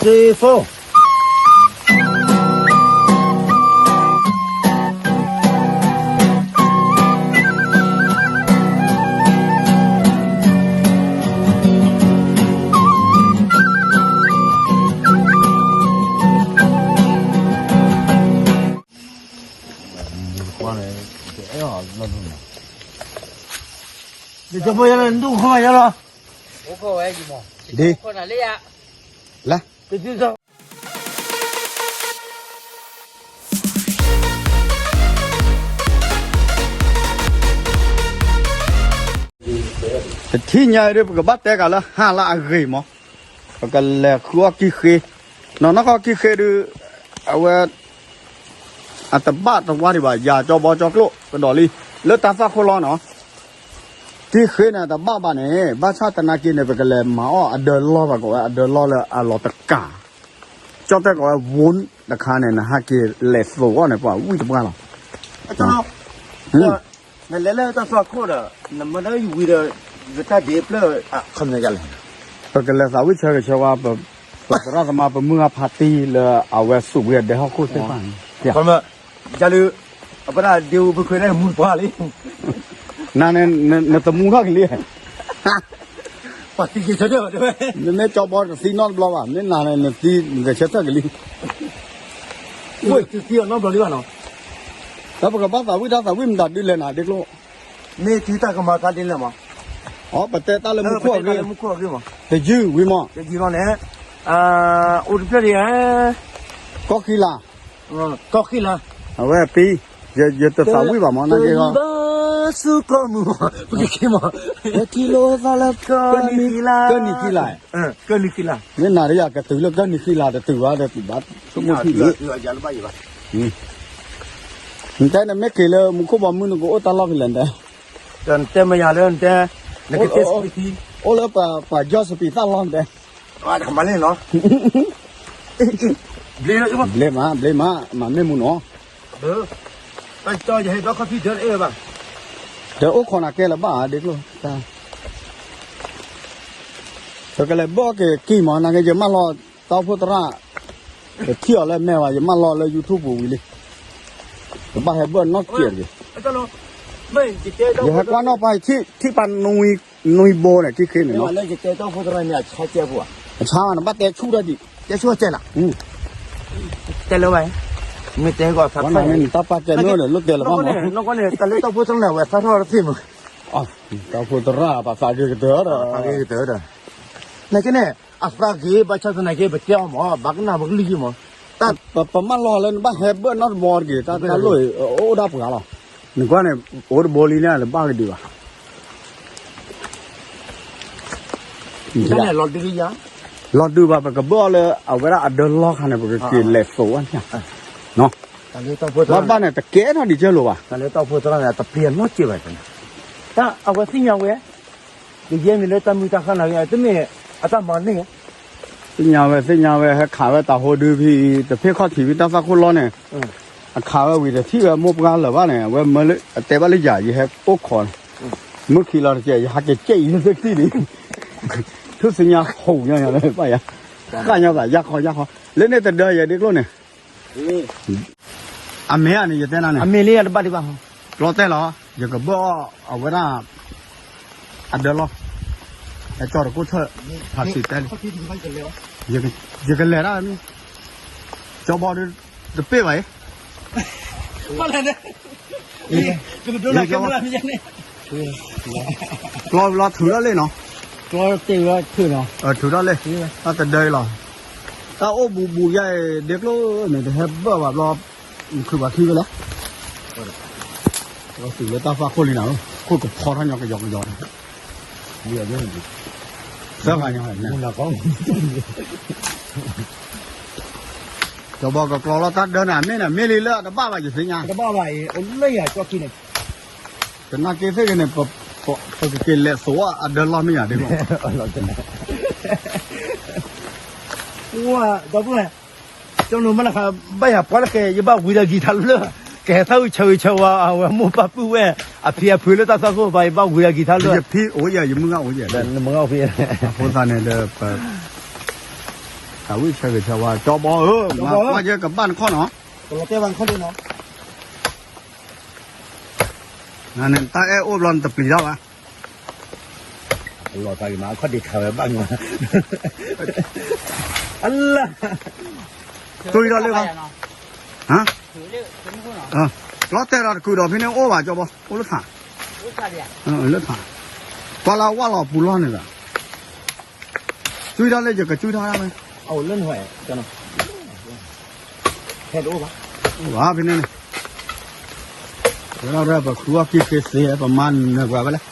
သ့ၣ်ဖိ နကၠီဖိယါလီၤ နဒူၣ်ခိၣ်မးယါလီၤ ဒ် လၢ တထံၣ်ညါအံၤဒ် ပကဘၣ်တဲက့ၤလၢဟါလၢအဂ့ၤမး, ပကလဲၤဃုအီၣ်ကံၢ်ဃ့, နီၢ်နီၢ်ကီၢ်ကံၢ်ဃ့ဒုး အဝဲ အတဘၣ်တဝါဒံးဘၣ် ယၤကၠီဘီကၠီကျိၣ်ကဒီးလံ, လၢတၢ်သၣ်ခိၣ်လီၤနီၤ, ကံၢ်ဃ့န့ၣ် တဘၣ်ဘၣ်န့ၣ် ဘၣ်ဆၣ်သနာ်က့န့ၣ် ပကလဲၤမၤအီၣ်အဒၢလီၢ်ဘၣ်ကီးဝဲ အဒၢလီၢ်လၢအလီၤတကး, ကၠီတဲကီးဝဲ ဝူတခါန့ၣ် နဟဲက့ၤလဲၤသိးအီၣ်န့ၣ် ပှၤဝံၣ်တပှၢ်လီၤ. နလဲၤလၢတၢ်သွၣ်ခိၣ်ဒီး နမ့ၢ်ဒၣ်ဝံၤဒီး ယတၢ်ဒ့ဖျၢၣ် ခီမ့ၢ်ယလဲၣ်, ပကလဲၤသးဝံၣ်ဆၢဂ့ၤဆၢဝါ ပသရၣ်သမါ ပမုၢ်ဂၢ်ဖါတံၢ်လၢအဝဲစူးဝံၤအဒဲဟီၣ်ခိၣ်သ့ၣ်တဖၣ်န့ၣ်, ယၤလၢ အဝဲဒၣ်ဒ့ဝူဖိခွဲးဒၣ်မူတပှၢ်လံ, နၤန့ၣ် နတမူထီၣ်ကလံ ပှၤသံက့ၤဆၢထၢၣ်ဘၣ်တဲဝဲ, မ့မ့ၢ်ကၠီဘီတသံနီတဘျီဘၣ် မ့ၢ်နၤန့ၣ် နသံနကဆၢထၢၣ်ကလံ, သံအီၤနီတဘျီလံဘၣ်နီၤ, ဒီးပကဘၣ်သးဝံၣ်တၢ်သးဝံၣ်မတၤဒုးလဲၣ်နၤဒ့ကျိၣ်, မ့ၢ်တုၤတၢ်ကမၤသးဒ်လဲၣ်မး, အိ ပတဲတၢ်လၢမူခိၣ်အဂ့ၢ်, တယုၢ်ဝံၤမး, တယုၢ်လီၤန့ၣ်, အိၣ်တဖျၢၣ်ဒံးဧါ, ကီၢ်ဃံလၤ, ကီၢ်ဃံလၤ, အဝဲပံ, ယတသးဝံၣ်ဘၣ်မး နာ်က့ဂီၢ်, ဆူကီၢ်မုၢ်မး ပကက့ၤမး, ဝဲထံၣ်လိာ်သးလၢ ကၢၢ်နံၤဃံလၤ, ကၢၢ်နံၤဃံလၤ, မ့ၢ်နၤဒီးယၤ ကတုၤလၢကၢၢ်နံၤဃံလၤ တတုၤဘၣ်ဒီး ဘၣ်ဆိကမိၣ်ထံၣ်လံ, နတဲနမ့ၢ်က့ၤလၢမူခိၣ်ဘီမုၢ် နကအိၣ်တၢ်လီၢ်ဖဲလဲၣ်နတဲ, ဒီးနတဲမ့ၢ်ယၤလၢနတဲ, နကတဲစပံး, အိၣ်လၢပှၤကၠီစပံးသၣ်လီၢ်နတဲ, မၤလ့ၣ်လီၤ, ဘျ့မး ဘျ့မး မၤမ့ၢ်မူနီၤ, တၢ်ကၠီယဟဲဒီခီၣ်ထံးဒၢတအဲၣ်ဝဲဘၣ်, ဒီးအိၣ်ခိးနၤကဲလၢၤဘၣ်ဧါ ဒ့ကျိၣ်, ပကလဲၤဘၢၣ်က့ၤကံၢ်မး နာ်က့ ယမၢလီၤတၢ်အိၣ်ဖှိၣ်သရၣ်, ယထံၣ်အီၤလၢမဲာ်ဝဲ ယမၢလီၤလၢ YouTube ပူၤဝံၤလံ, ကဘၣ်ဟဲဘၢၣ်နီၢ်က့ၤတဂ့ၤ, ယဟဲကွၢ်နီၣ်ပှၤ ထံၣ်ပှၤ နွံဘိန့ၣ် ကံၢ်ဃ့န့ၣ်နီၤ, အဆါမး နဘၣ်တဲဆူၣ်တၢ်ဒံး, တဲဆူၣ်တဲလး, တဲလၢဝဲ, မ့ၢ်တဲကီး နတၢ်ပာ်ကဲန့ၣ် လိၣ်တဲလၢၤဘၣ်မး, နီၢ်ကီၢ်န့ၣ် တၢ်လၢတၢ်အိၣ်ဖှိၣ်သရၣ်န့ၣ် အဝဲသးထီၣ်တသ့ၣ်မး, တၢ်အိၣ်ဖှိၣ်သရၣ် ပှၤသးဂ့ၤကတၢၢ်ဒီး, သးဂ့ၤကတၢၢ်ဒီး, နာ်က့န့ၣ် အသးဂ့ၤဘၣ်ဆၣ်သနာ်က့ ပတဲအီၤမး ဘၣ်ကနၣ်ပကလုၢ်ယံၤမး, ပမၢလီၤလၢနဘၣ်ဟဲဘၢၣ်နီတဘီတဂ့ၤ တၢ်တၢ်လိၣ်အံၤ အိၣ်ဒၣ်ပှၤလီၤ, နကွၢ်န့ၣ် အိၣ်တဘိလံန့ၣ် လၢဘၣ်ကဒုးဘၣ် လီၤဒုးဘၣ် ပကဘၢၣ်အီၤလၢအဝဲဒၣ်အဒၢလီၢ်ခါန့ၣ် ပကက့ၤလဲၤသိးဝဲန့ၣ်, ဘၣ်ဘၣ်န့ၣ် တကဲထီၣ်ဒံးကၢလိာ်ဘၣ်, တၢ်လၢတၢ်အိၣ်ဖှိၣ်သရၣ်န့ၣ် တပျံၤနီတစဲးဘၣ်, တၢ်အဝဲသ့ၣ်ညါဝဲ, ကယဲၢ်မံၤလၢတၢ်မုၢ်တၢ်ဃၢ်နာ်က့ တမ့ၢ်အတၢ်မၤန့ၢ် သ့ၣ်ညါဝဲ သ့ၣ်ညါဝဲ ဟဲခးဝဲတၢ်ဟိဒုဖံအံၤ တဖ့ၣ်ခီၣ်ထံးဖံတၢ်သၣ်ခိၣ်လီၢ်န့ၣ်, အခးဝဲဝံၤတထံၣ်ဝဲမိၢ်ပှၢ်လၢၤဘၣ်န့ၣ် အဝဲမၢလၢ အတဲဘၣ်လၢယၤ ယဟဲအိၣ်ခိးန့ၣ်, မုၢ်ခံလီၤတကဲး ယဟးကကဲးအံၤလၢသ့ၣ်ခံလံ, ထူၣ်သ့ၣ်ညါဟူးညီညီလၢဘၣ်ယၤ, ဃၣ်ညီသးယၢ်ခီယၢ်ခီ, လၢန့ၣ်တဒၢယဲဒ့ကျိၣ်န့ၣ် အမ့ၢ်ဧါန့ၣ် ယတဲနၤန့ၣ်, အမ့ၢ်လံယတဘၣ်ဒံးဘၣ်, ကျီတဲလီၤ, ယကဘၢၣ်အီၤအဝဲဒၣ် အဒၢလီၤ, ဟဲကၠီတကိၣ်ထၢၣ်, ဖးစံးတဲလံ, ယကလဲၤဒၣ်မ့ၢ်, ကၠီဘီဒီး တပ့ၢ်ဘၣ်အံၤ, ကျီလီၤထုးထီၣ်လံနီၤ, ထုးထီၣ်လံ, တၢ်တဒၢအံၤလီၤ, တၢ်အိၣ်ဘူးဘူးယါအံၤ ဒ့ကျိၣ်န့ၣ် တဟဲဘၢၣ်ဘၣ်ဘျီ, ခုးဘၣ်ခံဝဲလဲၣ်, တုၤလၢတၢ်ဖးခိၣ်လံနၤ, ခိၣ်ကဖီထီၣ်ညီကယီကယီ, သၢဂၤညီ, ကၠီဘီကကျီလီၤတၢ်ဒၢန့ၣ် မ့ၢ်န့ၣ် မ့ၢ်လံလၢအတဘၣ်ဘၣ်ယသ့ၣ်ညါ, တဘၣ်ဘၣ်အံၤ အိၣ်လၢယၤကၠီခံန့ၣ်, သနာ်က့သ့ၣ်ဂ့ၤန့ၣ် ပကက့ၤလဲၤသိးအဒၢလီၢ်မ့ၢ်ယၤဒ်လီၤ, ဒီပုၢ်ဝဲၢ်, ကၠီနူာ်မ့ၢ်လၢခါ ဘၣ်ယၤပှၤလၢကဲ ယဘၣ်ဝံၤဒီးကံၢ်ထါလၢ, ကဟဲသၣ်ဝံၣ်ဆၢဂ့ၤဆၢဝါ အဝဲမိၢ်ပၢ်ပုၢ်ဝဲၢ် အဖံအဖုလၢတၢ်သွၣ်ခိၣ်ပၤ ယဘၣ်ဝံၤဒီးကံၢ်ထါလၢ, ယဖံအိၣ်ယဲ ယမုၢ်ဂၢ်အိၣ်ယဲ, နမုၢ်ဂၢ်အိၣ်ဖံ, အဃိသတးန့ၣ်ဒီး ပ အဝံၣ်ဆၢဂ့ၤဆၢဝါ ကၠီဘီဧၢ, မၤကွၢ်ကဲကဘၣ်နခီၣ်နီၤ, နတၢ်အဲၣ်အိၣ်ဘျီနတပျံၤထီၣ်ဘၣ်, လီၤသးဂ့ၤမး အခီၣ်ဒ့ခးဝဲဘၣ်ညီ, အလၢ, တူၢ်ထီၣ်လၢဘၣ်, လီၤတဲာ်ဒီးတကုာ်ဒီးဖဲန့ၣ်အိၣ်ဘၣ်ကၠီဘီ အိၣ်လၢထး, လၢထး, ကွၢ်လၢဝၣ်လီၤပူၤလီၢ်န့ၣ်ဒီး ကွၢ်ထီၣ်လၢယကကွၢ်ထီၣ်ဝဲ, အိၣ်လၢနဟဲ, ဖဲတအိၣ်ဘၣ်, အိၣ်ဘၣ်ဖဲန့ၣ်န့ၣ်, ဝဲဒၣ်ပဃုအီၣ်ကံၢ်ဃ့သ့ ပမါနၢၤပှၤဝဲလဲၣ်,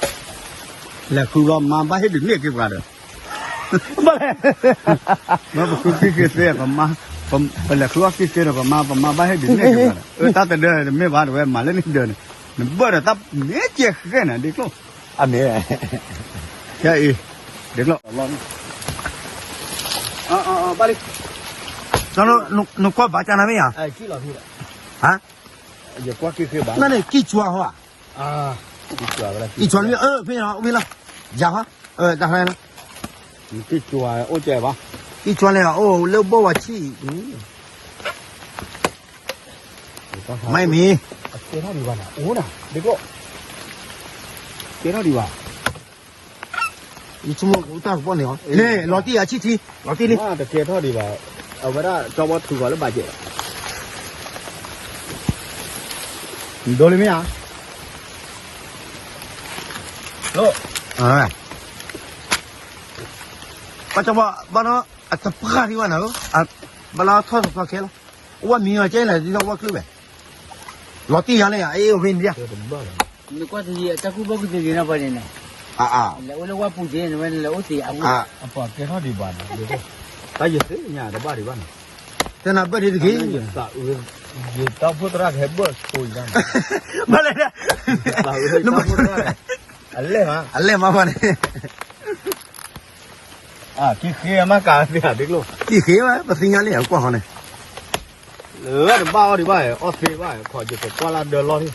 လဲၤဃုဘျီမါဘၣ်ဟ့ၣ်ဒုးန့ၢ်က့ၤပှၤဒီး ဘၣ်လဲၣ်, ပဃုကံၢ်ဃ့သ့ ပမါ, ပလဲၤဃုအီၣ်ကံၢ်ဃ့ဒီးပမါ ပမါဘၣ်ဟ့ၣ်ဒုးန့ၢ်က့ၤပှၤဒီး အတၢ်တဒၢတမ့ၢ်ဘၣ်တဝဲမၤလၢန့ၣ်ဒၢန့ၣ်, နဘၢၣ်ဒီးတၢ်မ့ၢ်ကဲဃဲနၤဒ်ကျိၣ်, အမ့ၢ်, ခဲအံၤ, ဒ်ကျိၣ်, ဘၣ်လံ, နကွၢ်ဘၣ်ကနၤမ့ၢ်ဧါ, ဟါ, နန့ၣ်ကံၢ်ကွၢ်ဟီဧါ, ကံၢ်ကွၢ်မ့ၢ် အိၣ်ဖဲလီၤ, ယၤဟီ, တၢ်ဟဲလီၤ, ကံၢ်ကွၢ်အိၣ်ကဲဘၣ်, ကံၢ်ကွၢ်န့ၣ်အိၣ်လၢဘီၣ်ဝါဆံၣ် မ့ၢ်မ့ၢ်, ကဲထီၣ်ဒံးဘၣ်နၤ, အိၣ်နၤ, ဒ်ကျိၣ်, ကဲထီၣ်ဒံးဘၣ်, ယဆိကမိၣ်တၢ်ကပီၣ်န့ၣ်, န့ၣ် လီၤတံၢ်အဆံၣ်ထံ, လီၤတံၢ်လံ, တကဲထီၣ်ဒံးဘၣ်, အဝဲဒၣ်ကၠီဘီထုးဂီၤလၢဘၣ်ကဲး, ဒိလံမ့ၢ်ဧါ, ပှၤကၠီဘီဘၣ်နီၤ, အတပှၢ်ဒံးဘၣ်နၤ, ဘၣ်လၢထီၣ်တသီခဲလီၤ, အဝဲမံၤအီၤကဲလဲၣ် ဒ်သိးဝဲကျုဝဲ, လီၤတံၢ်ယၤန့ၣ် အအ့ၣ်အိၣ်ဖဲန့ၣ်ဒံး, နကွၢ်တယံၤအတၢ်ကူၣ်ဘၣ်ကူၣ်သ့န့ၣ်ပှၤန့ၣ်န့ၣ်, လဲၤအိၣ်လၢဝၣ်ပူၤက့ၤ နဝဲလဲၤအိၣ်သ့ၣ်အဝဲ, အပှၤကဲထီၣ်ဒံးဘၣ်န့ၣ်, တၢ်ယသ့ၣ်ညါတဘၣ်ဒံးဘၣ်န့ၣ်, တနၤဘၢၣ်ဒံးတက့ၢ်, ယတၢ်ဖိသရၣ်ကဟဲဘၢၣ်ဆိယၤန့ၣ်, ဘၣ်လဲၣ်, အလဲၣ်မး, အလဲၣ်မးဘၣ်န့ၣ် ကံၢ်ဃ့မးကးသ့ဧါ ဒ်ကျိၣ်, ကံၢ်ဃ့ဝဲ ပသ့ၣ်ညါလံ အကွၢ်ဃီန့ၣ်, လၢတဘၣ်အီၣ်ဒံးဘၣ် အီၣ်သ့ဘၣ် ခီယကကွၢ်လၢဒၢလီၢ်လံ,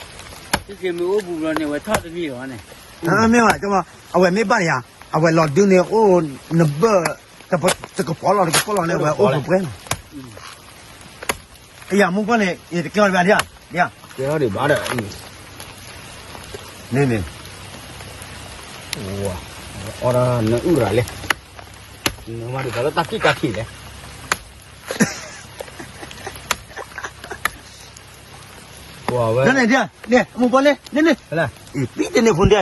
ကံၢ်ဃ့မ့ၢ်အိၣ်ပူၤဘျီန့ၣ် အဝဲထီၣ်တမံၤလီၤန့ၣ်, မ့ၢ်ဘၣ်, အဝဲမ့ၢ်ဘၣ်ယၤ, အဝဲလီၤဒုးန့ၣ်အိၣ်, နဘၢၣ်, တကပီၤလီၤ တကပီၤလီၤန့ၣ် အဝဲအိၣ်ပှဲၤပှဲၤလီၤ အယၤမူကွၢ်န့ၣ် ယတကဲအီၤတဘၣ်ဒံးဧါ, ဒ်ဧါ, ကဲထီၣ်ဒံးဘၣ်ဒီး, န့ၣ်န့ၣ်, အီၣ်ဒၣ်နအုၣ်ရၤလဲၣ်, နမၤဒ်သိးလၢတၢ်ကံၣ်တၢ်ခံးလဲၣ်, ပှၤဝဲ, န့ၣ်ဒ်ဧါ, န့ၣ် မူကွၢ်န့ၣ် န့ၣ်န့ၣ်, အံၤ ပံတန့ၢ်ဖိဒ်ဧါ,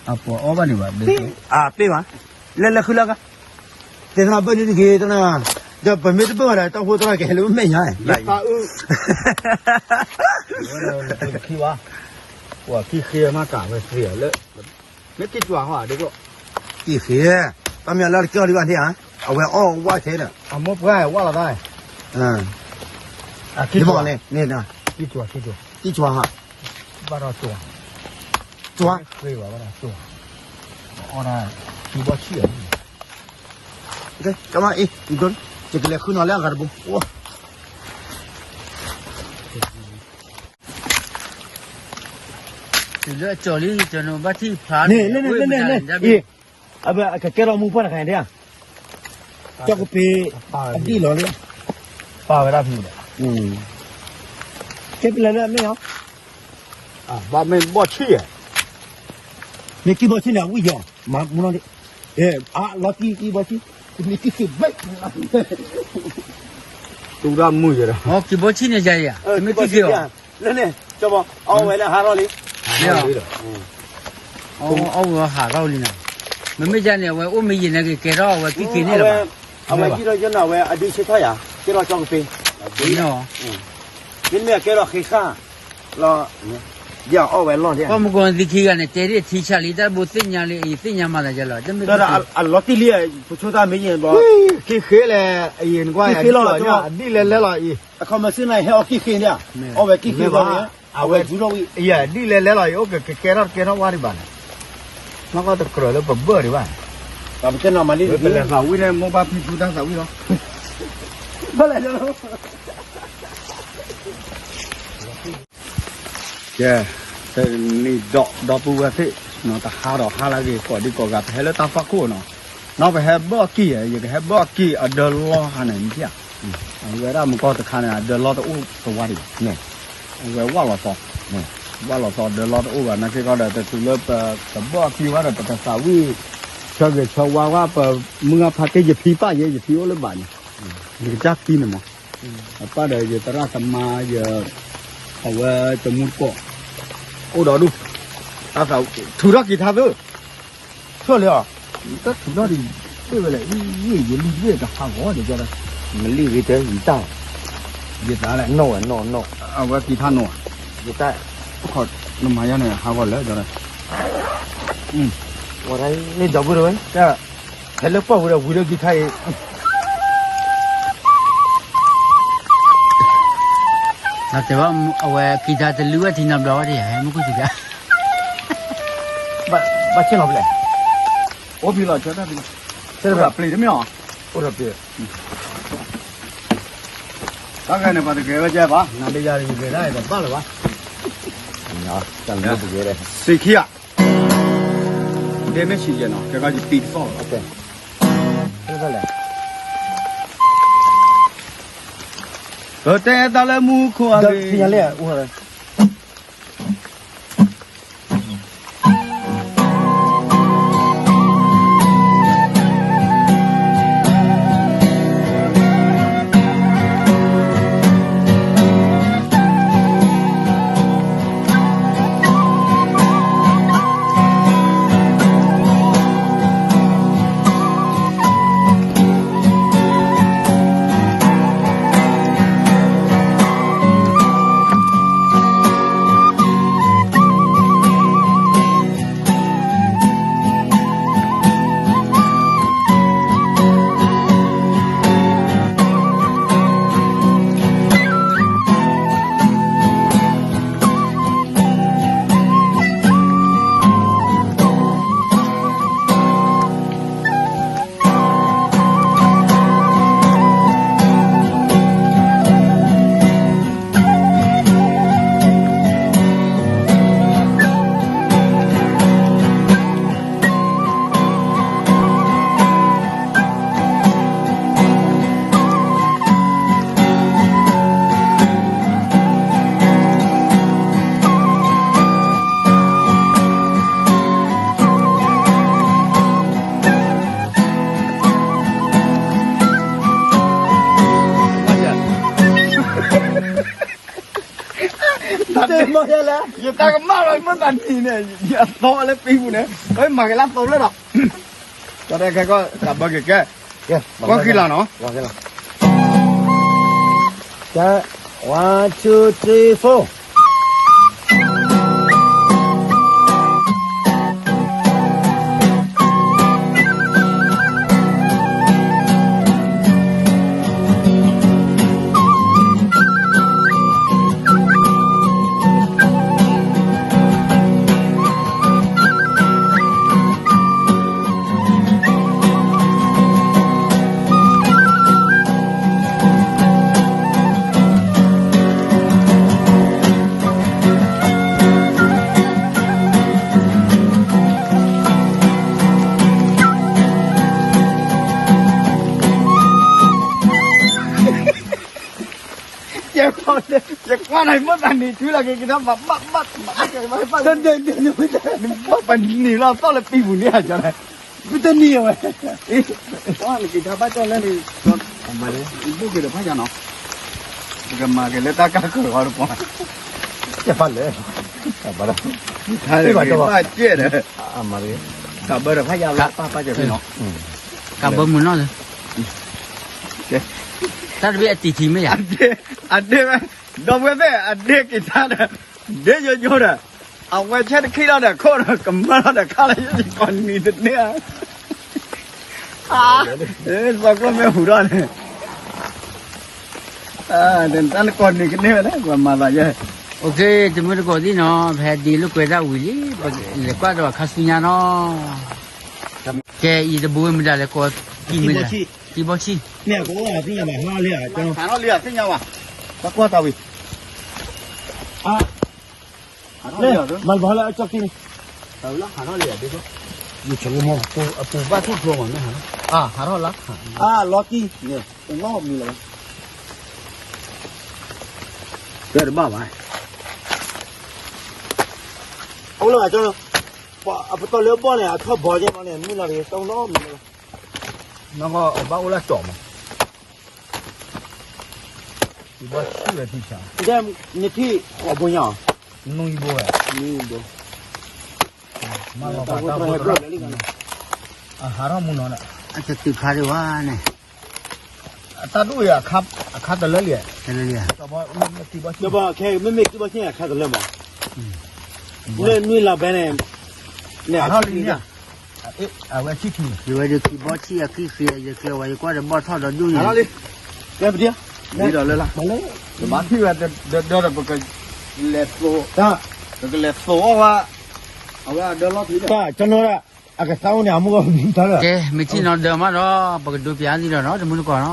အပှၤအီၣ်ဘၣ်ဒံးဘၣ်, အပ့ၢ်ဘၣ်, လဲၤလဲၤဃုလၢကါ, တဲသနဘၢၣ်န့ၣ်တဂ့ၤတနၤ, ဒီးပမ့ၢ်တဘၢၣ်ဘၣ်ဒီး တၢ်ဖိသရၣ်ကဟဲလၢမဲာ်ညါ, ခံဘၣ်, ပှၤခံဃ့မးကးဝဲသ့လၢ, မ့ၢ်ကံၢ်ကွၢ်ဟီဒ်ကျိၣ်, ကံၢ်ဃ့, တၢ်မ့ၢ်လၢတကဲအီၤဒံးဘၣ်ဒ်ဧါ, အဝဲအီၣ်ဝၣ်ခဲဒီး, အမိၢ်ပှၢ်ဝၣ်လီၤသး, န့ၣ်, ကံၢ်ကွၢ်, ကံၢ်ကွၢ်, ဘၣ်ဒီးကွၢ်, ကွၢ်, ဃ့ဘၣ်ဘၣ်ဒီးကွၢ်, အီၣ်ဒၣ်, ကံၢ်ဘီဆံၣ်, ကမၣ်အံၤ, ယကလဲၤဃုနီၤလၢအဂၤတဘိ, အိၣ် တုၤလၢအကၠီၤလံ ကၠီၤန့ၣ်ဘၣ်ထံၣ်ဖျါန့ၣ် အဝဲကကဲထီၣ်မူဖီၣ်တခါန့ၣ်ဒၣ်, ကၠီကပ့ၤ, အဒံၣ်လီၤလံ, ပာ်ဝဲဒၣ်ဖဲ, ကဲပလဲၤလၢအမ့ၢ်အီၤ, ဘၣ်မ့ၢ်ဘီၣ်ဆံၣ်, မ့ၢ်ကံၢ်ဘီဆံၣ်န့ၣ် အဝံၣ်ယီၤ, မၤမူနီၤဒံး, လီၤကံၢ်ကံၢ်ဘီဆံၣ်, မ့ၢ်ကံၢ်ကံၢ်ဘီ, တူၢ်ဒၣ်မုၢ်ယဲဒီး, ကံၢ်ဘီဆံၣ်န့ၣ်ယၤယၤ, မ့ၢ်ကံၢ်ကံၢ်အီၤ လၢန့ၣ် ကၠီဘီ အီၣ်ဝဲလၢဟးထီၣ်လံ, အီၣ်ဝဲဟးထီၣ်လံနီၤ, မ့မ့ၢ်ယၤန့ၣ် အဝဲအိၣ်မ့ၢ်ယံာ်န့ၣ် ကကဲထီၣ်အဝဲကံၢ်က့ၤန့ၣ်လၢၤဘၣ်, အဝဲယံာ်ထီၣ်ယဲနီၤ အဝဲအဒုးဆၢထီၣ်ယၤ ကဲထီၣ်ကၠီကပ့ၤ, မ့မ့ၢ်အကဲထီၣ်ဃ့ဃၣ်လီၤ, ယအီၣ်ဝဲလီၢ်ဒ်, ပှၤမုၢ်ကီၤသံခံဂၤန့ၣ် တဲဒၣ်ထံဆးလံ တၢ်ဘိသ့ၣ်ညါလံ အံၤသ့ၣ်ညါမၤသးယလီၤ, အလီၤတံၢ်လံ, ပဆိသၣ်မ့ၢ်ယံာ်ဘီ, ကံၢ်ဃ့လဲၣ်, အံၤနကွၢ် အဒံၣ်လဲၤလဲၤလီၤအံၤ, အခီမ့ၢ်စ့ၢ်န့ၣ် ဟဲအီၣ်ကံၢ်ဃ့န့ၣ်, အီၣ်ဝဲကံၢ်ဃ့ဘီန့ၣ်, အဝဲဒ်လဲၣ်လီၤအံၤ အိၣ်ကကဲထီၣ်တကဲထီၣ်ဝါဒံးဘၣ်န့ၣ်, နီၢ်ကီၢ်တကြၢးလၢပဘၢၣ်ဒံးဘၣ်, ပကဲနီၢ်မၤလံ ပလဲၤသးဝံၣ်န့ၣ် မိၢ်ပၢ်ဖံဖုတၢ်သးဝံၣ်လီၤ, ဘၣ်လဲၣ်လီၤ ကဲ, တနံၤဒီး ဒီပုၢ်ဝဲၢ်သ့ၣ်နီၤ တဟါဒီးဟါလၢအဂ့ၤ ကိးဒံကိးဂၤ ပဟဲလၢတၢ်ဖးခိၣ်နီၤ, နီၢ်ပဟဲဘၢၣ်အကံၢ်, ယကဟဲဘၢၣ်အကံၢ်အဒၢလီၢ်ခါန့ၣ် နထံၣ်ဧါ, အဝဲဒၣ်မူကီၢ်တခါန့ၣ် အဒၢလီၢ်တအိၣ်တဝါဒံးဘၣ်, အဝဲဝၣ်လီၤသီ, ဝၣ်လီၤသီဒၢလီၢ်တအိၣ်ဘၣ် နာ်က့ကီဒီး တတုၤလၢပဘၢၣ်အကံၢ်ဝဲဒီး ပကသးဝံၣ် ဆၢဂ့ၤဆၢဝါဝဲ ပမုၢ်ဂၢ်ဖါတ့ၢ် ယဖံပၢ်ယဲ ယဖံအိၣ်လၢဘၣ်န့ၣ်, ယကစၢ်သံန့ၣ်မး, အပၢ်ဒီးယသရၣ်သမါယ အဝဲတမူတကိး အိၣ်ဒီးဒူၣ်, တၢ်သး ထုးထီၣ်ကံၤထါသၢ ထီၣ်လံဧါ, တၢ်ထုးထီၣ်ဒံး တ့ၢ်ဝဲလဲၣ်, ယလံတဘ့ၣ်တဟးဂီၤဒီး မလံဂ့ၤတဲ ယတၢ်, ယသးလဲၣ်, နီၣ်ဝဲနီၣ်နီၣ်, အဝဲကံၤထါနီၣ်ဧါ, ယတၢ်, နမၤယါန့ၣ် ဟးဂီၤလၢာ်ဒီး, ဝဲဒၣ်န့ၣ် ဒီပုၢ်ဝဲၢ် ဟဲလၢပှၢ်ဝံၤဒီး ဝံၤလၢကံၤထါအံၤ တဲဘၣ်အဝဲကံၤထါတလုၢ်ဝဲထံနီတဘျီဝဲဒၣ်ယၤ မ့ၢ်ကူစံးကါ, ဘၣ်ဆ့ၣ်နီၤဖဲလဲၣ်, အိၣ်ဖဲလီၤဆၢတၢ်ဖဲ, ဆၢတၢ်ဖဲပျံၤတမ့ၢ်အီၤ, အိၣ်ဒီးပျံၤ, တၢ်ဂဲၤန့ၣ် ပှၤတဂဲၤဝဲကဲဘၣ် နၤလၢယၤတဂဲၤဒၣ်တဘၣ်လၢၤဘၣ်, တၢ်လၢပဂဲၤဒၣ် စံးခံဂၤ ဒဲမ့ၢ်ဆံးယဲၢ်နီၤ ကဲခီယပံတသီၣ်လီၤ, ပတဲတၢ်လၢမူခိၣ်အဂ့ၢ်, တမ့ၢ်လၢ ယတၢ်ကမၣ်လီၤ မ့ၢ်သးနံၤန့ၣ် ယအသီလၢပံပူၤန့ၣ် မၤက့ၤလၢသီဖျၢၣ်ဒီး ကီတဲခဲကီၢ် တၢ်ဘၢက့ၤကဲ ကွၢ်ဃံလၤနီၤ ကဲ one two three four ယကွၢ်န့ၣ် မ့ၢ်သးနံၤထူလီၤက့ၤက့ၤဒီး ဘၣ်ဘၣ်ဘၣ်ဘၣ် ဘၣ်ပနံၤလီၤသီၣ်လၢပံပူၤန့ၣ် ကၠီလဲၣ် မ့ၢ်တနံၤဝဲ နက့ၤထါဘၣ်ကၠီလဲၣ်န့ၣ် ဘိၣ်က့ၤဒီးဖးယၤနီၤ ပကမၤက့ၤလၢတၢ်ကၢ်ကၢၤအီၤတပှၢ် ကဲဖးလဲၣ် ဘၣ်ဒီး ဘၣ်ကဲဒီး တၢ်ဘၢဒီးဖးယၤလၢပၢ်ပၢ်ကဲဖဲနီၤ ကးဘၢမုၢ်နီၢ်လၢ တၢ်တဘ့ၣ်အတံၤထံမ့ၢ်ယၤ အဒ့ဝဲ ဒီပုၢ်ဝဲၢ်သ့ၣ် အဒ့က့ၤထါဒီး ဒ့ယိယိဒီး အဝဲဆဲတခံလီၤဒီး ခိၣ်ဒီး ကမၢလီၤဒီး ခါလီၤ ယကိးနံၤတန့ၢ်ဧါ သီကျိမ့ၢ်ဟူးထီၣ်န့ၣ် တၢ်နကိးနံၤကန့ၢ်ဝဲလဲၣ် ပှၤမၤသးယဲ OK တမုၢ်တကိးသ့ၣ်နီၤ ပဟဲဒ့လိာ်ကွဲတၢ်ဝံၤလံ လဲၤကွၢ်ဒီးခါဆူညါနီၤ ကဲ အံၤတဘိမ့ၢ်ဒၣ်လဲၤကိး ကံၢ်မ့ၢ်ဒၣ် ကံၢ်ဘီဆံၣ် မ့ၢ်အကအိၣ်သ့ၣ်ညါဘၣ် ဟါလံဧါ ဟါလံဧါသ့ၣ်ညါဘၣ် ဘၣ်ကွၢ်တၢ်ဝံၤ မၤလၢအကၠီကံၢ်န့ၣ် ဟါလံဧါဒ်သိး ယဆိကမိၣ် အပူၤဘၣ်ထူၣ်ဖျိမးမ့ၢ်ဟါ, အဟးထီၣ်လၢ, အလီၤကံၢ်, တလီၢ်မံၤလီၤ, ကဲတဘၣ်ဘၣ်, အိၣ်လၢအကၠီ, အပတီၢ်လၢအဘီၣ်န့ၣ် အထီၣ်ဘီကဲမးန့ၣ် မုၢ်လီၤတဂ့ၤ တလီၢ်မံၤလီၤ, နီၢ်ကီၢ်အဘၣ်အိၣ်လၢကၠီမး, ဘီဆံၣ်ဝဲထံဆါ, နထံၣ်အဘိညါ, နူဘိဝဲ, နူဘိ, မ့ၢ်လီၤဘၣ်တၢ်ဘိတရၢၢ်လၢလံ, အဟးထီၣ်မူနီၤန့ၣ်, အတတုၤခါဒံးဝဲန့ၣ်, အတၢ်ဒူၣ်အံၤ, အခါတလၢလံ, တလၢလံ, မ့မ့ၢ်ကံဘီဆံၣ်အခါတလၢမး, လၢနွံလီၤဘဲန့ၣ်, ဟးထီၣ်လံ, အဝဲဆံၣ်ထံ, ယဝဲယကံဘီဆံၣ်အခံဃံ ယကျဲဝဲ ယကွၢ်ဒီးဘီၣ်ထီၣ်ဒီးဒူၣ်န့ၣ်, လံဒီးလၢ်လၢ်, ပဘၣ်ထံၣ်ဝဲ, ဒီးဒီးပကလဲၤသိး, ပကလဲၤသိးအီၣ်ဝဲ, အဝဲအဒၢလီၢ်ဖံး, အကသးအိၣ်န့ၣ် အမုၢ်ဂီၢ်ဖံးတၢ်လၢ, ကဲ မ့ၢ်ထံၣ်နီၤဒၢမးဒီး ပကဒုးပျးသံဒီးနီၤ တမုၢ်တကိးနီၤ.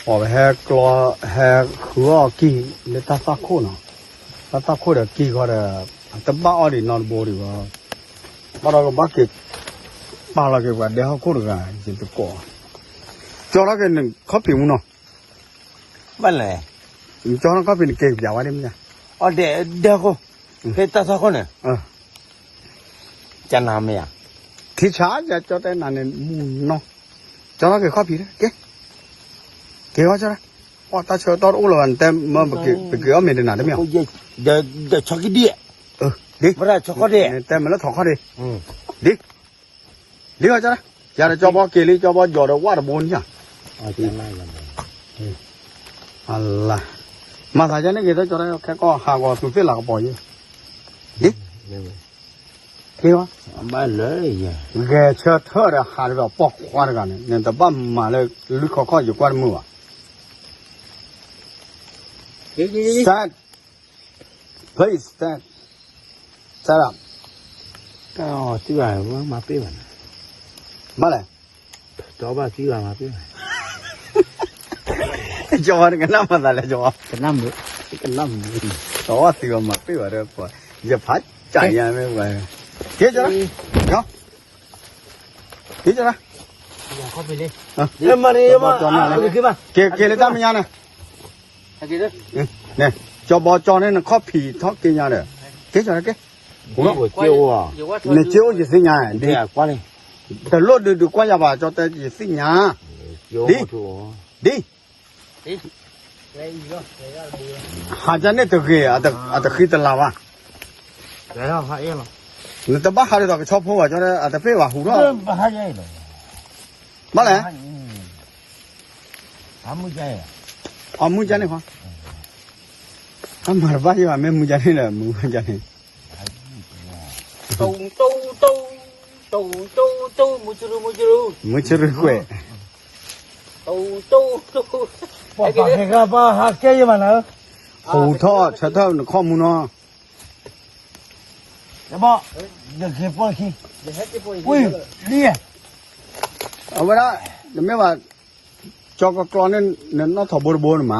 အဝဲဟဲကျီ, ဟဲဃုအီၣ်ကံၢ်လၢတၢ်သၣ်ခိၣ်နီၤ, တၢ်သၣ်ခိၣ်ဒီးကံၢ်ဃီဒီး, အတဘၣ်အီၣ်ဒံးနီတဘိဒံးဘၣ်, ဘၣ်ဒီးကဘၣ်က့ၤ, ပာ်လီၤက့ၤပှၤဒဲဟီၣ်ခိၣ်တဂၤ, ယတကိး, ကၠီထီၣ်က့ၤနခီၣ်ဖံးမူနီၤ, ဘၣ်လဲၣ်, ကၠီထီၣ်ခီၣ်ဖံးနက့ၤပျးဝဲဒ်မ့ၢ်, အီၣ်ဒဲဒဲဟီၣ်ခိၣ်, ဖဲတၢ်သၣ်ခိၣ်န့ၣ်, ကနၤမ့ၢ်ဧါ, ထံဆါယကၠီတဲနၤန့ၣ်မူနီၤ, ကၠီထီၣ်က့ၤခီၣ်ဖံး, ကဲ, က့ၤဝဲကၠီ, အီၣ်တၢ်ဆၢကတီၢ်တအိၣ်လၢၤဘၣ် နတဲမၢ ပက့ၤအီၣ်မ့ၤတနၤတမ့ၢ်, ဒီးဆီကဒံ, ဒ်, နတဲမ့ၢ်လၢထီၣ်ခီၣ်ဒံ, ဒ်, ဒ်ဝဲကၠီ, ယၤဒီးကၠီဘီက့ၤလံ ကၠီဘီယီၤဒီးဝၣ်တဘိန့ၣ်ဧါ, အလၤ, မၤသးယန့ၣ်က့ၤတၢ်ကၠီ ခဲကီၢ်ဟးဂီၤသူးသ့ၣ်လၤကပီၤယဲ, ဒ် က့ၤဝဲ, ဂဲၤဆၢထၢၣ်ဒီးဟးဒီးပိာ်ခွါတဂၤန့ၣ် နတဘၣ်မၤလၢလွံၢ်ခီခီၣ်ယကွၢ်တမုာ်ဘၣ်, stand, please stand, stand up, တၢ်အီၣ်သံဘၣ်မၤပ့ၢ်ဘၣ်န့ၣ်, ဘၣ်လဲၣ်, တၢ်အီၣ်ဘၣ်သံဘၣ်မၤပ့ၢ်ဘၣ်, ကၠီဝဲနကနၣ်မၤသးလဲၣ်ကၠီ, ကနၣ်မုာ်, ကနၣ်မုာ်, တၢ်အီၣ်သံဘၣ်မၤပ့ၢ်ဘၣ်ဒီး, ယဖးကၢ်ညါမ့ၢ်ပှၤ, က့ၤကၠီ, က့ၤကၠီ, က့ၤကၠီ, က့ၤက့ၤလၢတၢ်မဲာ်ညါန့ၣ်, ကၠီဘီကၠီန့ၣ် နခီၣ်ဖံးထီၣ်က့ၤညါဒီး, က့ၤကၠီက့ၤ, နက့ၤအိၣ်ယသ့ၣ်ညါ, တလိၣ်ဒုးဒုးကွၢ်ယၤဘၣ် ကၠီတဲယသ့ၣ်ညါ, ဒ်, ဒ် ဟးကန့ၣ်တဂ့ၤ, အတဃံတလၤဘၣ်, နတဘၣ်ဟးဒ်သိးကဆီဖိဘၣ် ကၠီတဲ အတပ့ၢ်ဘၣ်ဟူးထီၣ်, ဘၣ်လဲၣ်, အမုၢ်ကန့ၣ်, အမၤတဘၣ်ယဘၣ် မ့ၢ်မုၢ်ကန့ၣ်ဒီး မုၢ်ကန့ၣ်, မုၢ်ဆရူကွဲး, ပှၤပာ်ကဲကဘၣ်ဟးကဲယမၤနၤဧၢ, ဟူးထီၣ်ဆၢထၢၣ်နခီၣ်မူနီၤ, အဝဲဒၣ်, နမ့ၢ်ဘၣ်, ကၠီကကျီန့ၣ် နနီၣ်ထီၣ်ဘိတဘိနမၤ,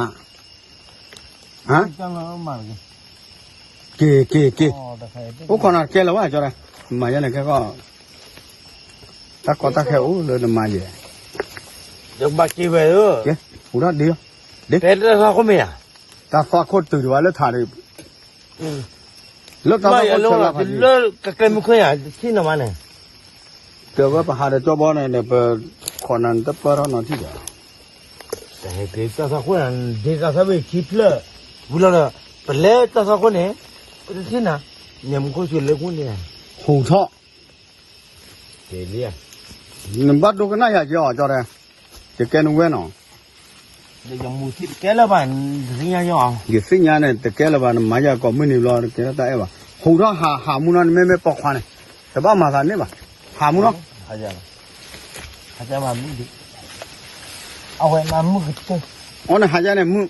က့ၤက့ၤက့ၤ, အိၣ်ခိးနၤကဲလၢၤဘၣ် ကၠီ, မၤယဲန့ၣ်ခဲကီၢ်, တၢ်ကီတၢ်ခဲအိၣ်လၢနမၤယဲ, ယဘၣ်က့ၤဝဲဧၢ, ဟူးထီၣ်ဒ်, ဖဲတၢ်သီခိၣ်မ့ၢ်ဧါ, တၢ်သီခိၣ်တုၤဒံးဘၣ်လၢထးဒံး, လၢတၢ်သီခိၣ်ဆၢလၢဖးဒံး, လၢကကျဲမုၢ်ခွဲဧါ, ထံၣ်နမါန့ၣ် တဲဝဲပဟးဒီးကၠီဘီန့ၣ် ပခိးနၤနတပၢၢ်ထီၣ်နီၤထံၣ်ဒီး, တၢ်သီခိၣ်န့ၣ် ဒ့တၢ်သီဝ့ၢ်ခံဖျၢၣ်, ဝံၤလီၤဒီး, ပလဲၤတၢ်သီခိၣ်န့ၣ်, ပတထံၣ်နၤ, န့ၣ်မူခိၣ်ဆူလဲၤခိၣ်န့ၣ်, ဟူးထီၣ်, နဘၣ်ဒိကနၣ်ယၤက့ၤအီၤ ကၠီတဲ, ယကဲနဝဲနီၤ ယသ့ၣ်ညါန့ၣ် တကဲလၢၤဘၣ် နမၤယၤကိးမုၢ်နံၤဘျီ တကဲထီၣ်တၢ်အဲၣ်ဘၣ်. ဟူးထီၣ်ဟး ဟးမူနီၤ နမ့မ့ၢ်ပိာ်ခွါန့ၣ် တဘၣ်မၤသးန့ၣ်ဘၣ်. ဟးမူနီၤ. အဝဲမၤမုၢ်ကတၢၢ်. အီၤန့ၣ်ဟးယါန့ၣ်မုၢ်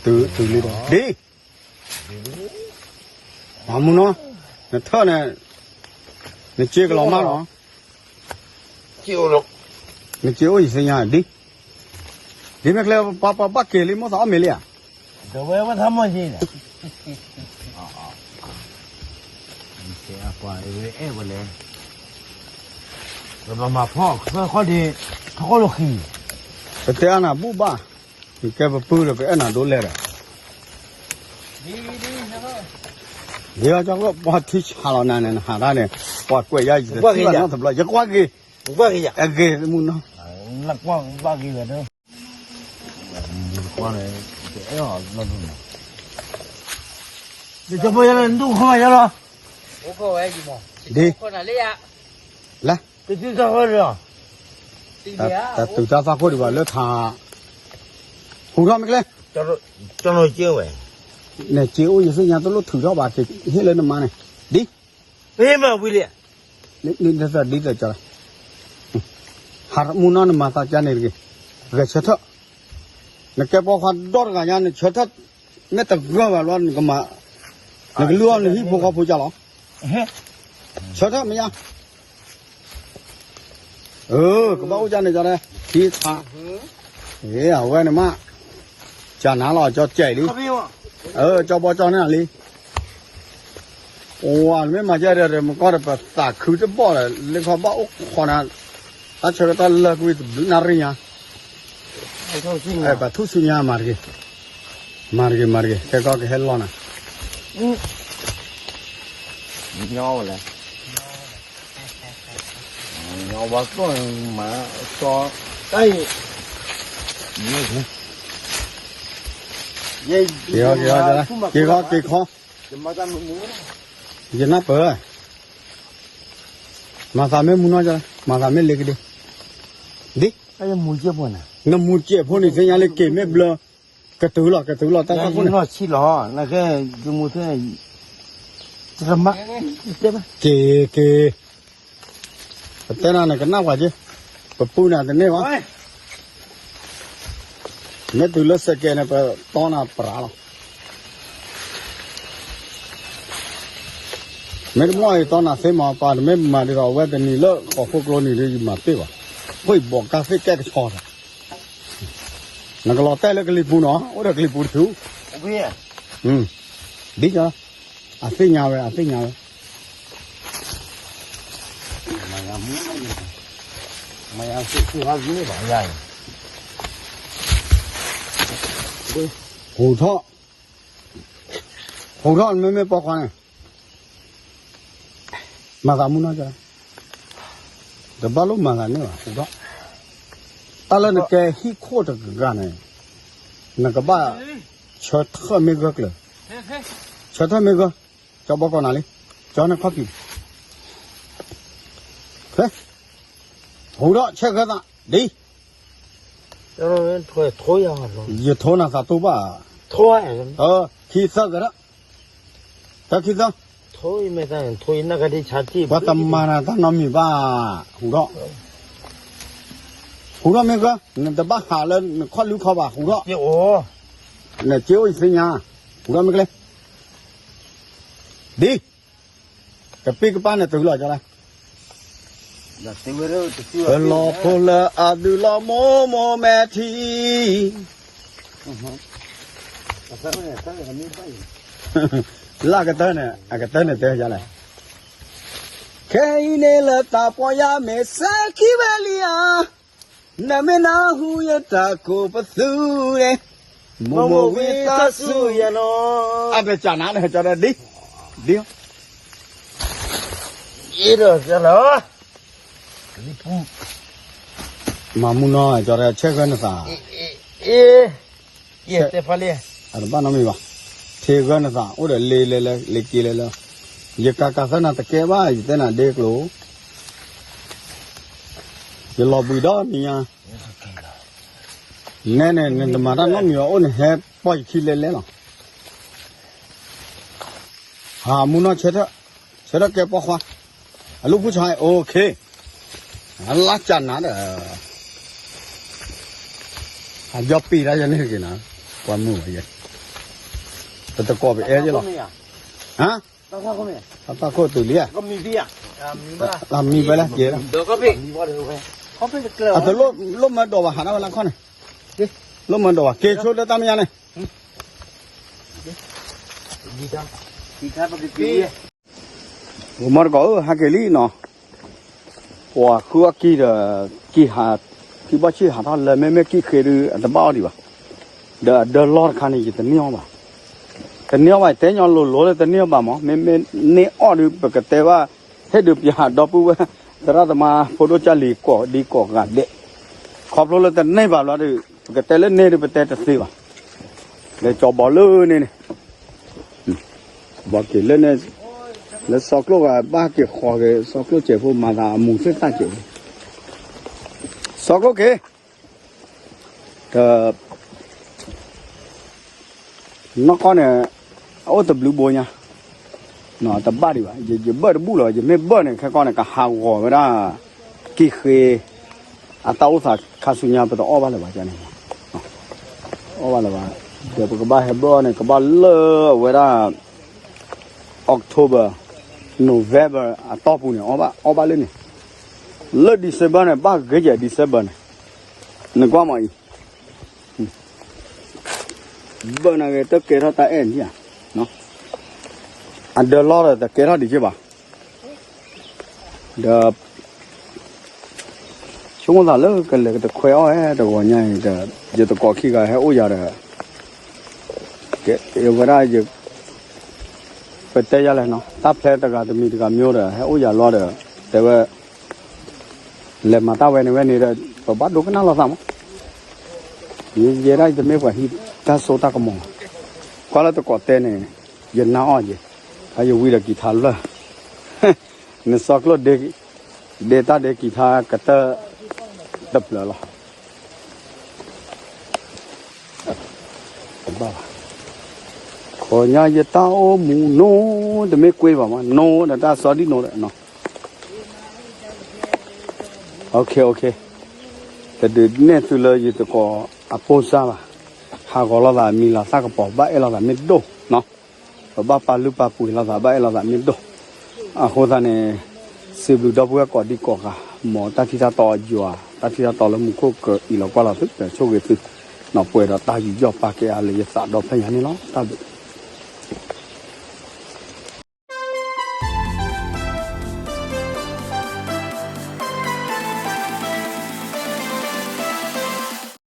တုၤလံဒီး ဒ် ဟးမူနီၤ နထၢၣ်န့ၣ် နစ့ကလီၤမၢ်လီၤ. နစ့အိၣ်ယသ့ၣ်ညါဒ် ဒ်မ့ၢ်ကျဲ ပှၤပှၤဘၣ်က့ၤလံ မိၣ်သးအီၣ်မ့ၤလံဧါ. ဒီးဝဲဝဲထါမီၢ်ယ့ၣ်န့ၣ်, ပှၤအဲၣ်ဝဲလဲၣ်, ပမၤဖီၣ်ခီၣ်ဒ့, ထီၣ်ခီၣ်လိာ်ဃံ, ပတဲအါနၤဘူၣ်ဘၣ်, နကဲပပုၢ်ဒီး ပအဲၣ်နၤဒိလဲၣ်ဒီး, ယကပှၤထံဆးလီၤနၤန့ၣ် နဟးတၢ်န့ၣ်, ပှၤကွဲးယၤယတထံၣ်ဘၣ်နီတဘျီ ယကွၢ်က့ၤ, အဂ့ၤမုၢ်နီၤ, ကွၢ်န့ၣ်, ယဖိယလၢနဒူၣ်ခိၣ်ယလီၤ, ဒ် လၢ တတုၤတၢ်သီခိၣ်ဒံးဘၣ် တတုၤတၢ်သီခိၣ်ဒံးဘၣ်လၢထါ, ဟူးထီၣ်မ့ၢ်ကျဲ, ကၠီနီၤက့ဝဲ, နက့အိၣ်ယသ့ၣ်ညါတလိၣ်ထုးထီၣ်ဘၣ်က့ၤ ဟ့ၣ်လၢနမါန့ၣ်, ဒ် ပမၤဝံၤလံ, ဒ်သိးဒ်သိးကၠီ, ဟးမုၢ်နီၤနမၤသးကါန့ၣ်တဂ့ၤ, ဂဲၤဆၢထၢၣ်, နကဲပိာ်ခွါဒီတဂၤညါ နဆၢထၢၣ်, မ့ၢ်တဂၢၢ်ဘၣ်လီၤ နကမၤ, နကလုၢ်အီၣ်နဟံၣ်ဖိဃီဖိကၠီလီၤ, ဆၢထၢၣ်မ့ၢ်ယါ ကဘၣ်အိၣ်ကၠီန့ၣ်ကၠီ, ထံဆး, အဝဲန့ၣ်မး, ကၠီနၤလီၤ ကၠီကဲးလံ, ကၠီဘီကၠီန့ၣ်လံ, အိၣ်ဝဲမ့ၢ်မၤကဲဒီး မကီၢ်ဒီး ပသးခုတဘီၣ်ဒီး လၢခီဘၣ်အိၣ်ခိးနၤ, တၢ်ဆၢကတီၢ်လၢကွံာ်တဘျုးနၣ်ရံၣ်ညါ, ပထူၣ်ဆူညါမၤတဂ့ၤ, မၤတဂ့ၤ မၤတဂ့ၤ ခဲကီၢ်ကဟဲလီၤနၤ, ညီဝဲလဲၣ်, ညီဝဲကီၢ်မၤ, ကီၢ်, က့ၤ, က့ၤ, က့ၤခီ, ယနၢ်ပၢၢ်, မၤသးမ့ၢ်မူနီၢ်ကၠီ, မၤသးမ့ၢ်လ့ကဒ့, ဒ်, နမူကဲးဖိန့ၣ် သ့ၣ်ညါလၢက့ၤမ့ၢ်ဘျၢ, ကတုၤလီၤ ကတုၤလီၤ တၢ်သီခိၣ်န့ၣ်, က့ၤ, က့ၤ, ပတဲနၤနကနၣ်ပှၤက့, ပပုၢ်နၤတန့ၢ်ဘၣ်, မ့ၢ်တုၤလၢစဲးကဲးန့ၣ် ပတီနၤပရၤလီၤ. မ့ၢ်တမီၢ်အံၤတီနၤသ့မး ပှၤတမ့ၢ်မၤဒ်သိးအဝဲတနံၤလၢဃိးခိၣ်ကျိနံၤဒီး ယမၤတ့ၢ်ဘၣ်, ဃိဘီးကါသ့ၣ်ကဲကဆီဒီး, နကလီၤတဲာ်လၢကလံၤပူၤနီၤ အိၣ်ဒီးကလံၤပူၤတဆူ, ဒ်, အသ့ၣ်ညါဝဲ အသ့ၣ်ညါဝဲ ဟူးထီၣ်, ဟူးထီၣ်မ့မ့ၢ်ပိာ်ခွါန့ၣ်, မၤသးမုၢ်နီၢ်ကၠီ, တဘၣ်လိၣ်မၤသးန့ၣ်ဘၣ် ဟူးထီၣ်, တၢ်လၢနကဲဟံၣ်ခိၣ်တဂၤန့ၣ်, နကဘၣ်, ဆၢထၢၣ်မ့ၢ်ဂၢၢ်ကျၢၤ, ဆၢထၢၣ်မ့ၢ်ဂၢၢ်, ကၠီဘီကီးနၤလံ, ကၠီန့ၣ်ခီၣ်ဖံး ဟူးထီၣ်ဆဲးဂၢၢ်သး, ဒ်, ယထိနၤသးတိၢ်ဘၣ်, ခံသၢဂၤထၢၣ်, တၢ်ခံသၢ, ပှၤတမၤနၤတၢ်နီတမံၤဘၣ်, ဟူးထီၣ်, ဟူးထီၣ်မ့ၢ်ဂၢၢ်, နတဘၣ်ဟးလၢနခီၣ်လွံၢ်ခီၣ်ဘၣ် ဟူးထီၣ်, နစ့အိၣ်ယသ့ၣ်ညါ, ဟူးထီၣ်မ့ၢ်ကျဲ ဒ်, ကပ့ၢ်ကပၢ်န့ၣ်တုၤလီၤကၠီလၢ, ပလီၤဖိလၢအဒုးလီၤမိၢ်မိၢ်မဲာ်ထံ, လၢအကတၢၢ်န့ၣ် အကတၢၢ်န့ၣ်တဲယၤလဲၣ်, ခဲအံၤန့ၣ်လၢတၢ်ပီၢ်ယၤမ့ၢ်စဲခံဝဲလံဧါ, နမ့ၢ်နၢ်ဟူယတၢ်ကိးပသူန့ၣ်, မိၢ်မိၢ်ဝံသးစူၤယၤနီၤ, အတကၢ်နၤန့ၣ် ကၠီဒီးဒ်, ဒ်, ဒီးလီၤ မၤမူနီၢ် ကၠီဒီးဆဲးဂၢၢ်နသး, အတဘၣ်နီတမံၤဘၣ်, ထံဂၢၢ်နသး အိၣ်ဒီးလ့လဲၤလၢ လ့က့လဲၤလၢ, ယကးကးသၢနၤတကဲဘၣ် ယတဲနၤဒ့ကျိၤ, ယလီၤဘှံးဒီနံၤညါ, နဲန့ၣ် နတမၤတၢ်နီတမံၤဘၣ် အိၣ်နဟဲပီၢ်ယခံလဲၤလဲၤလီၤ. ဟးမူနီၢ်ဆၢထၢၣ်, ဆၢထၢၣ်ကဲပိာ်ခွါ, အလူၢ်ဖူၣ်ဆါ OK, အလါကၢ်နၤဒီး, အယီၤပံာ်တၢ်ယၤန့ၣ်က့ၤနၤ, ပှၤမုၢ်ဝဲယဲ, ပတကိးပအဲၣ်ယလီၤ, ဟါ, တၢ်ခိၣ်တုၤလံဧါ, အမံၤဖဲလဲၣ်က့ၤ, အတလိၣ်မၤဒိးဘၣ်ဟးဒၣ်ဝဲလၢခီၣ်န့ၣ်, လၢမၤဒီးဘၣ်က့ၤဆိလၢတၢ်မဲာ်ညါန့ၣ်, ပမီတကိးဧၢ ဟဲက့ၤလံနီၤ, ပှၤဃုအီၣ်ကံၢ်ဒီး, ကံၢ်ဟး, ခံဘီဆံၣ်ဟးထီၣ်လၢ မ့မ့ၢ်ကံၢ်ဃ့ဒုး အတဘၣ်အီၣ်ဒံးဘၣ်, ဒီးအဒၢလီၢ်တခါန့ၣ် ယတန့ၢ်အီၣ်ဘၣ်, တန့ၢ်အီၣ်ဘၣ် ယတဲညီလိၤလိၤလၢတန့ၢ်အီၣ်ဘၣ်မး, မ့မ့ၢ်န့ၢ်အီၣ်ဒုး ပကတဲဘၣ်, ဟ့ၣ်ဒုးပၠးဒီပုၢ်ဝဲၢ် သရၣ်သမါဖိဒိၣ်ကၢ်လံၤကိးဒံကိးဂၤဒဲး, ခီဖျိလၢတန့ၢ်ဘၣ်ဘျီဒီး ပကတဲလၢန့ၢ်ဒုး ပတဲတသ့ဘၣ်, လဲၤကၠီၤဘီလၢန့ၣ်န့ၣ် ဘီက့ၤလၢန့ၣ်, လၢစီကျိၣ်ဂၤဘၣ်က့ၤဃီၤက့ၤ စီကျိၣ်စဲးဖိမၤသးအမူၤသ့ၣ်သၣ်က့ၤ, စီကျိၣ်က့ၤ, တ, နီၢ်ကီၢ်န့ၣ်, အအိၣ်တဘျုးဘိညါ, တဘၣ်ဒံးဘၣ်, ယဘၢၣ်တဘူၣ်လီၤ, ယမ့ၢ်ဘၢၣ်န့ၣ် ခဲကီၢ်န့ၣ် ကဟးဂီၤဝဲဒၣ်, ကံၢ်ဃ့ အတၢ်အိၣ်သးခါဆူညါ ပတအီၣ်ဘၣ်လၢၤဘၣ်န့ၣ်, အီၣ်ဘၣ်လၢၤဘၣ်, ဒီးပကဘၣ်ဟဲဘၢၣ်အီၤန့ၣ် ကဘၣ်လၢအဝဲဒၣ် October, November အတီၢ်ပူၤန့ၣ် အီၣ်ဘၣ်လၢန့ၣ်, လၢ December န့ၣ် ဘၣ်ဂ့ၤကဲ December န့ၣ်, နကွၢ်မးအံၤ, ဘၢၣ်နၤဂ့ၤ တကဲထီၣ်တၢ်အဲၣ်န့ၣ်ဧါ, အဒၢလီၢ်ဒီးတကဲထီၣ်ဒံးက့ဘၣ်, ဒီး ဆိကမိၣ်သးလၢကလဲၤကတခွဲးအီၣ်ဝဲတဂီၤညါအံၤဒီး, ယတကိးခံဂၤဟဲအိၣ်ယၤဒီး, ကဲ, ဝဲဒၣ်ယ, ပတဲယၤလဲၣ်နီၤ, တၢ်ဖျဲတဂၤတမံၤတဂၤမံၤဒီး ဟဲအိၣ်ယၤလီၤဒီး, တဲဝဲ, လဲၤမၤတၢ်ဝဲန့ၣ်ဝဲန့ၣ်ဒီး ပဘၣ်ဒိကနၣ်လိာ်သးမး, ယဲဒၣ်ယတမ့ၢ်ပှၤဟံးတၢ်စိတၢ်ကမီၤ, ကွၢ်လၢတကိးတဲန့ၣ်, ယနၢ်အီၣ်ယဲ, ခါယဝံၤဒီးကံၢ်ထါလၢ နစီကျိၣ်ဒ့, ဒ့တၢ်ဒ့ကံၢ်ထါကတၢၢ်တဖျၢၣ်လီၤ, တဘၣ်ဘၣ်, ခီညါယတၢ်အိၣ်မူနိ, တမ့ၢ်ကွ့ဘၣ်မး နိဒီးတၢ်စီဒံၣ်နိဒီး, တဒုးနဲၣ်သုလၢယတကိးအပိၢ်စၢ်ဘၣ်, ဟးဂီၤလိာ်သးမံၤလၤသၣ်ကပီၤ ဘၣ်အဲၣ်လိာ်သးမ့ၢ်ဒိၣ်နီၤ, ပဘၣ်ပာ်လုၢ်ပာ်ပှ့ၤလိာ်သး ဘၣ်အဲၣ်လိာ်သးမ့ၢ်ဒိၣ်, အဃိသတးန့ၣ်, စံးဘျုးဒီပုၢ်ဝဲၢ်ကိးဒံကိးဂၤ, မ်တၢ်ထံၣ်တၢ်တီယွၤ, တၢ်ထံၣ်တၢ်တီလၢမူခိၣ်ကအံးလီၤကွၢ်လီၤသု ဒီးဆိၣ်ဂ့ၤသု, ပှဲၤဒီးတၢ်ယူးယီၣ်ပာ်ကဲအါလၢယသးဒီဖျၢၣ်ညါန့ၣ်လီၤ, တၢ်ဘျုး